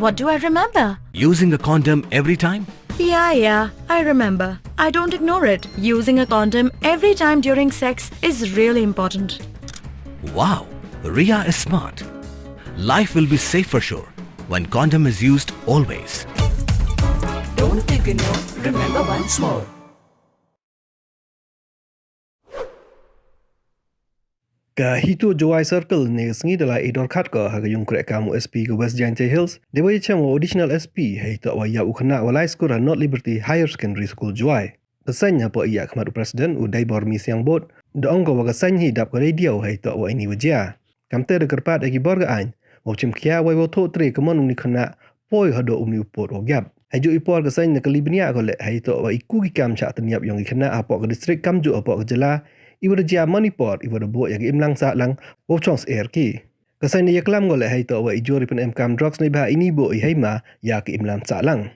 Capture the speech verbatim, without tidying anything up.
What do I remember? Using a condom every time? Yeah, yeah, I remember. I don't ignore it. Using a condom every time during sex is really important. Wow, Ria is smart. Life will be safe for sure when condom is used always. Don't ignore, remember once more. Ka HITO Jowai Circle ne ka sngi da lai i dorkhat ko ha ka yung kreh kam u S P ka West Jaintia Hills, da wa ya chem wa Additional S P, hei toh wa ya u khynnah wa lai skur ha North Liberty Higher Secondary School Jowai. Ka seng ha poh i ya khmat u President u Daibor Misiang Bot, da ong ko wa ka seng hi dap ka radio hei toh wa ini wa jia. Kamte da kyrpad ya ki bor ka ain, wa chim khia wei wa thoh tre ka mon uni khynnah, poi hadoh uni u pud wa giap. Hei ju i por ka seng na ka li bniah ko le, hei toh wa i ku ki kam chah tyniap yong ki khynnah ha poh ka district kam ju ha poh ka jylla, i wa da jia man i por, i wa da buh ya ki imlang sahlang, wa chong syer ki. Ka seng da ya klam ko le, hei toh wa i jur i pynemkam drugs ne bha ini buh i hei ma, ya ki imlang sahlang.